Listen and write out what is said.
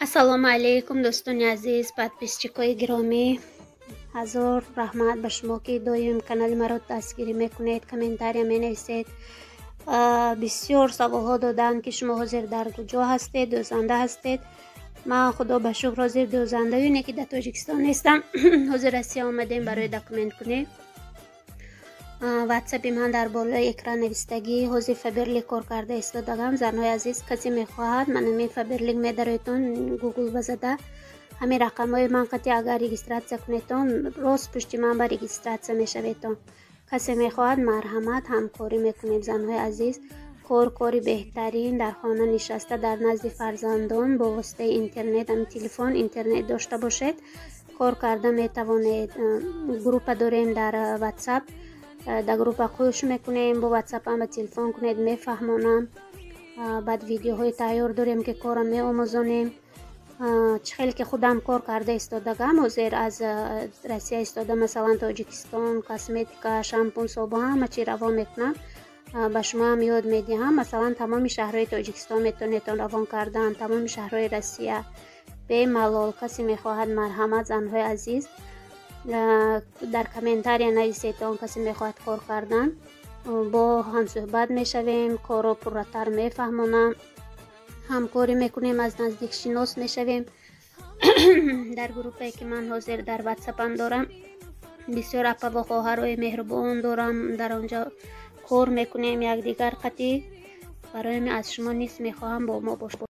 Ассалому алайкум, дӯстони азиз, подписчикои гиромӣ. Ҳазор раҳмат ба шумо, ки доим канали маро дастгирӣ мекунед, комментария менависед. Бисёр саволҳо доданд, ки шумо ҳозир дар куҷо ҳастед, дӯзанда ҳастед. Ман, худо ба шукр, ҳозир дӯзандаю не, ки дар Тоҷикистон нестам. Ҳозир Россия омадем барои документ кунӣ. Ватсапи ман дар болои экран навистагӣ. Ҳозир Фаберлик кор карда истодагам. Занҳои азиз, касе мехоҳад, ман ҳамин Фаберлик медароедтон, Гугл базада, ҳамин рақамҳои ман қати агар регистрация кунедтон, рост пушти ман ба регистрация мешаведтон. Касе мехоҳад, марҳамат, ҳамкорӣ мекунем. Занҳои азиз, кор кори беҳтарин, дар хона нишаста, дар назди фарзандон, бо воситаи интернет, ҳами телефон, интернет дошта бошед, кор карда метавонед. Группа дорем дар Ватсап, дар группа қӯш мекунем, бо ватсапам ба телефон кунед, мефаҳмонам. Баъд видеоҳои тайёр дорем, ки корро меомӯзонем. Чӣ хеле ки худам кор карда истодагам, ҳозир аз Россия истода, масалан, Тоҷикистон косметика, шампун, собун, ҳама чи равон мекунам, ба шумоам ёд медиҳам. Масалан, тамоми шаҳрҳои Тоҷикистон метавонедтон равон кардан, тамоми шаҳрҳои Россия бемалол. Касе мехоҳад, марҳамат, занҳои азиз, дар комментария нависедтон. Касе мехоҳад кор кардан, бо ҳамсӯҳбат мешавем, корро пурратар мефаҳмонам, ҳамкорӣ мекунем, аз наздик шинос мешавем. Дар группае, ки ман ҳозир дар ватсапам дорам, бисёр апаву хоҳарои меҳрубон дорам. Дар онҷо кор мекунем якдигар қатӣ. Барои ҳамин аз шумо низ мехоҳам, бо мо бошед.